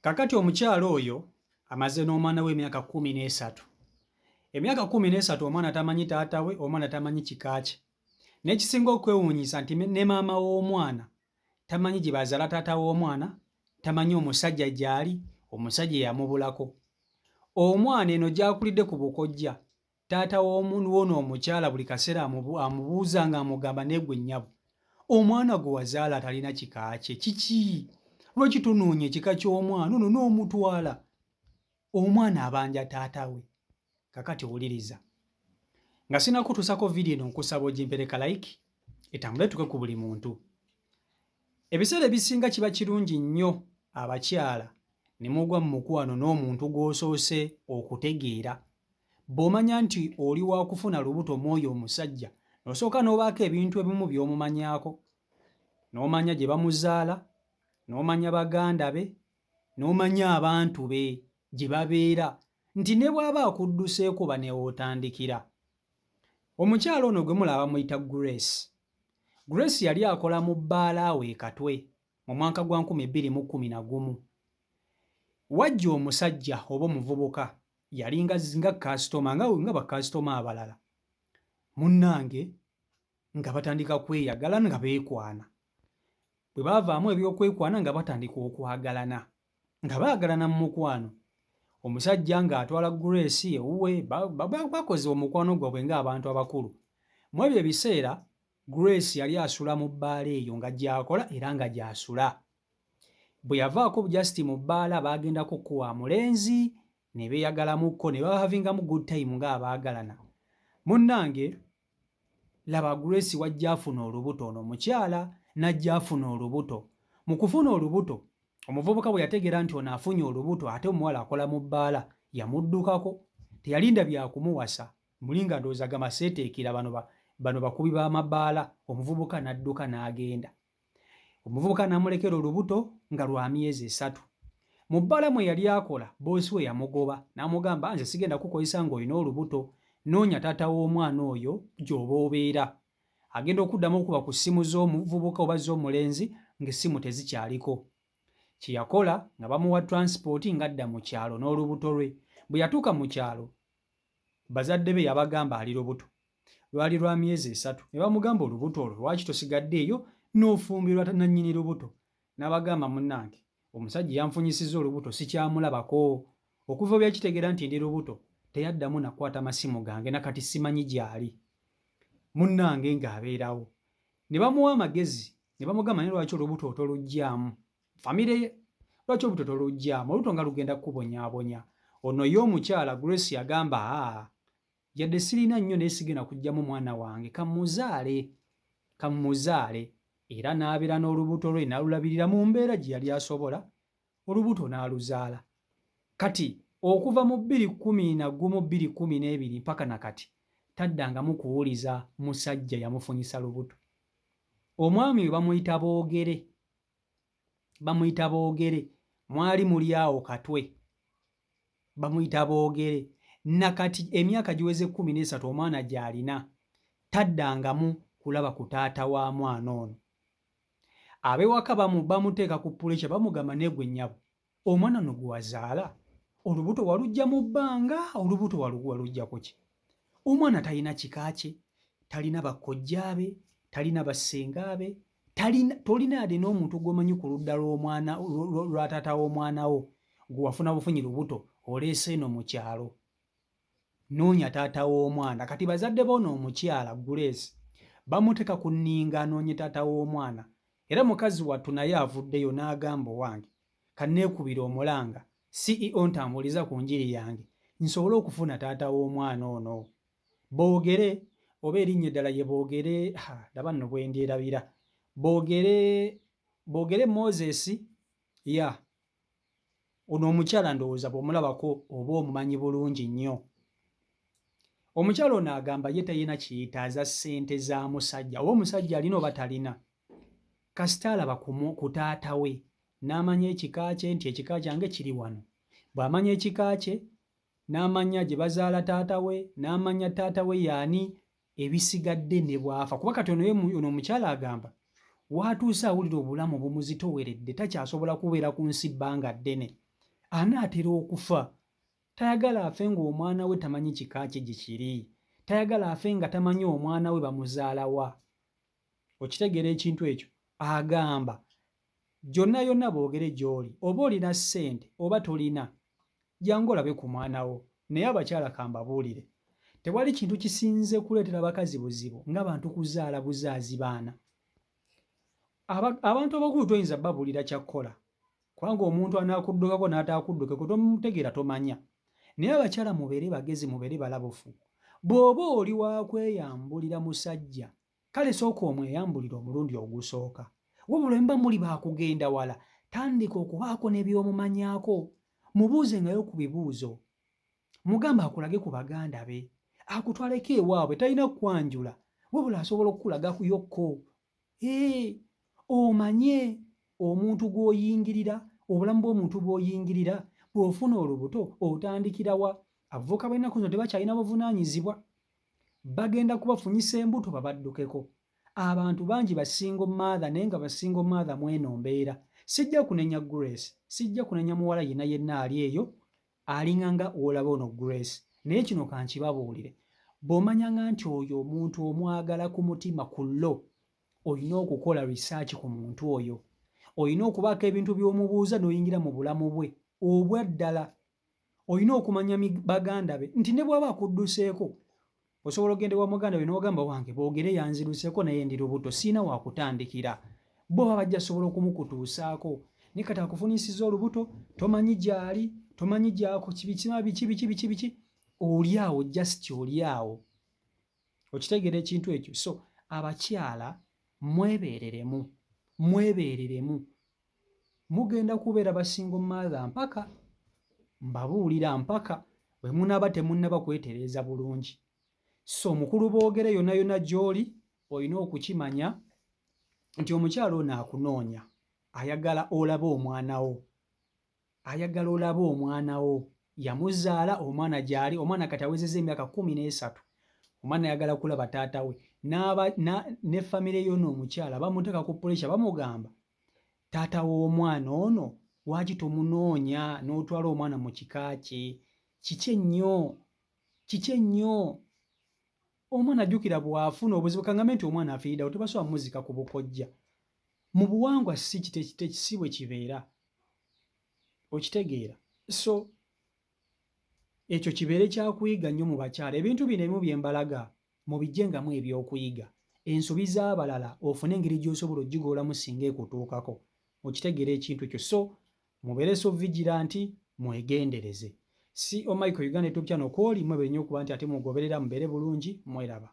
Kakati omukyala oyo amaze n'omwana we emyaka 13. Emyaka 13 omwana tamanyi taata we, omwana tamanyi kika kye. N'ekisinga okwewuunyisa nti ne maama w'omwana tamanyi gye bazaala taata w'omwana, tamanyi omusajja gy'ali, omusajja yamubulako. Omwana eno gy'akulidde ku bukojja Taata w'ono omukyala buli kaseera amubuuza ng'amugamba naye gwe nnyabo omwana gwe wazaala atalina kika kye kiki? Lwaki tonoonya ekika ky'omwana ono n'omutwala? Omwana abanja taata we. Kakati wuliriza. Nga sinakutuusako vidiyo eno nkusaba ogimpeere ka like etambule etuuke ku buli muntu. Ebiseera ebisinga kiba kirungi nnyo abakyala ne mugwa mu mukwano n'omuntu gw'osoose okutegeera. Bw'omanya nti oli wa kufuna lubuto mw'oyo omusajja n'osooka n'obaako ebintu ebimu by'omumanyaako, n'omanya gye bamuzaala, n'omanya baganda be, n'omanya abantu be gye babeera nti ne bw'aba akudduseeko oba ne w'otandikira. Omukyala ono gwe mulaba bamuyita Grace. Grace yali akola mu bbaala awo e Katwe mu mwaka gwa 2011. Wajja omusajja oba omuvubuka yalinga nga kasitoma nga nga bakasitoma abalala. Munnange nga batandika kweyagala nga beekwana. Bwe baavaamu eby'okwekwana nga batandika okwagalana. Nga baagalana mu mukwano. Omusajja ng'atwala Grace ewuwe bakoze omukwano gwabwe ng'abantu abakulu. Mu ebyo ebiseera Grace yali asula mu bbaala eyo nga gy'akola era nga gy'asula. Bwe yavaako just mu bbaala baagendako ko wa mulenzi ne beeyagalamukko ne bahavingamu good time ng'abaagalana. Munnange laba Grace wajja afuna olubuto ono omukyala n'ajja afuna olubuto. Mu kufuna olubuto omuvubuka bwe yategeera nti ono afunye olubuto ate omuwala akola mu bbaala yamuddukako teyalinda bya kumuwasa muli nga ndowooza gamba seeteekera bano bano bakubi b'amabaala omuvubuka n'adduka n'agenda. Omuvubuka n'amulekera olubuto nga lwa myezi esatu. Mu bbaala mwe yali akola, bboosi we yamugoba n'amugamba nze sigenda kukukozesa ng'olina olubuto, noonya taata w'omwana oyo gy'oba obeera. Agenda okuddamu okukuba ku ssimu z'omuvubuka oba z'omulenzi ng'essimu tezikyaliko. Kye yakola nga bamuwa transport ng'adda mu kyalo n'olubuto lwe. Bwe yatuuka mu kyalo, bazadde be yabagamba ali lubuto. Lwali lwa myezi esatu ne bamugamba olubuto olwo lwaki tosigadde eyo n'ofumbirwa nannyini lubuto? N'abagamba munnange omusajja yanfunyisizza olubuto sikyamulabako. Okuva bwe yakitegeera nti ndi lubuto teyaddamu na kukwata masimu gange na kati simanyi gy'ali. Munnange ng'abeerawo. Ne bamuwa amagezi ne bamugamba naye lwaki olubuto otoluggyaamu? Famire ye lwaki olubuto toluggyaamu? Olubuto nga lugenda kukubonyaabonya. Ono ye omukyala Grace yagamba haa Yadde sirina nnyo naye sigenda kuggyamu mwana wange kammuzaale, kammuzaale. Era n'abeera n'olubuto lwe n'alulabirira mu mbeera gye yali asobola, olubuto n'aluzaala. Kati okuva mu 2011, 2012 mpaka na kati taddangamu kuwuliza musajja yamufunyisa lubuto. Omwami we bamuyita Boogere, bamuyita Boogere, mwali muli awo Katwe. Bamuyita Boogere. Nakati emyaka giweze 13 omwana gy'alina taddangamu kulaba ku taata wa mwana ono. Ab'ewaka bamu bamuteeka ku puleesa bamugamba naye gwe nnyabo omwana ono gwe wazaala olubuto waluggya mu bbanga olubuto waluggya ku ki? Omwana talina kika kye, talina bakojja be, talina bassenga be, talina tolina yadde n'omuntu gw'omanyi ku ludda lw'omwana lwa taata w'omwana wo gwe wafuna bufunyi lubuto oleese eno mu kyalo noonya taata w'omwana kati bazadde b'ono omukyala Grace bamuteeka ku nninga anoonye taata w'omwana era mukazi wattu naye avuddeyo n'agamba owange kanneekubire omulanga CEO ntambuliza ku njiri yange nsobole okufuna taata w'omwana ono. Boogere oba erinnya eddala ye Boogere, ha, laba nno bwe ndyerabira. Boogere, Boogere Moses, ya. Ono omukyala ndowooza bw'omulabako oba omumanyi bulungi nnyo. Omukyala ono agamba ye talina kiyitaaza ssente za musajja, oba omusajja alina oba talina. Kasita alaba ku, ku taata we n'amanya ekika kye nti ekika kyange kiri wano. Bw'amanya ekika kye, n'amanya gye bazaala taata we, n'amanya taata we y'ani, ebisigadde ne bw'afa. Kuba kati ono ye ono omukyala agamba w'atuuse awulira obulamu bumuzitooweredde takyasobola kubeera ku nsi bbanga ddene. Anaatera okufa. Tayagala afe ng'omwana we tamanyi kika kye gye kiri. Tayagala afe nga tamanyi omwana we bamuzaala wa. Okitegeera ekintu ekyo? Agamba gyonna yonna boogere gy'oli oba olina ssente oba tolina jangu olabe ku mwana wo. Naye abakyala kambabuulire tewali kintu kisinze kuleetera bakazi buzibu nga bantu kuzaala buzaazi baana. Abantu abakulu toyinza babuulira kyakkola kubanga omuntu anaakuddukako n'ataakuddukeko tomutegeera tomanya. Naye abakyala mubeere bagezi mubeere balabufu. Bw'oba oli wa kweyambulira musajja kale sooka omweyambulire omulundi ogusooka. Wabula bwe muba muli baakugenda wala tandika okubaako ne by'omumanyaako. Mubuuzengayo ku bibuuzo. Mugambe akulage ku baganda be, akutwaleko ewaabwe talina kukwanjula wabula asobola okukulaga yokko. Ee, omanye omuntu gw'oyingirira, obulamu bw'omuntu bw'oyingirira, bw'ofuna olubuto otandikira wa? Abavubuka b'ennaku zino tebakyalina buvunaanyizibwa. Bagenda kubafunyisa embuto babaddukeko. Abantu bangi ba single mother naye nga ba single mother mw'eno mbeera. Sijja kunenya Grace, sijja kunenya muwala yenna yenna ali eyo alinga nga w'olaba ono Grace. Naye kino kankibabuulire, bw'omanyanga nti oyo omuntu omwagala ku mutima ku lo, olina okukola research ku muntu oyo. Olina okubaako ebintu by'omubuuza n'oyingira mu bulamu bwe obwa ddala. Olina okumanya baganda be nti ne bw'aba akudduseeko osobola okugenda ewa muganda we n'ogamba wange boogere yanziruseeko naye ndi lubuto sirina wakutandikira. Bo baba bajja sobola okumukutuusaako naye kati akufunyisizza olubuto tomanyi gy'ali tomanyi gyako kibikima biki biki biki biki oli awo just oli awo okitegeera ekintu ekyo. So abakyala mwebeereremu mwebeereremu mugenda kubeera ba single mother mpaka mbabuulira mpaka bwe munaaba temunnaba kwetereeza bulungi. So mukulu boogere yonna yonna gy'oli olina okukimanya nti omukyala ono akunoonya ayagala olabe omwana wo, ayagala olabe omwana wo. Yamuzaala omwana gy'ali, omwana kati awezezza emyaka 13, omwana ayagala kulaba taata we ne famire y'ono omukyala bamuteeka ku pressure bamugamba taata w'omwana ono lwaki tomunoonya n'otwala omwana mu kika kye? Kiki ennyo? Kiki ennyo? Omwana ajjukira bw'afuna obuzibu kangambe nti omwana afiiriddewo tebasobola muzika ku bukojja. Mu buwangwa si si bwe kibeera. Okitegeera? So ekyo kibeere kyakuyiga nnyo mu bakyala. Ebintu bino ebimu bye mbalaga mubijjengamu ebyokuyiga. Ensobi z'abalala ofune engeri gy'osobola ogigololamu singa ekutuukako. Okitegeera ekintu ekyo? So mubeere so vigilant, mwegendereze. CO Michael Uganda YouTube channel kwoli mwebale nnyo okuba nti ate mugoberera mubeere bulungi mweraba.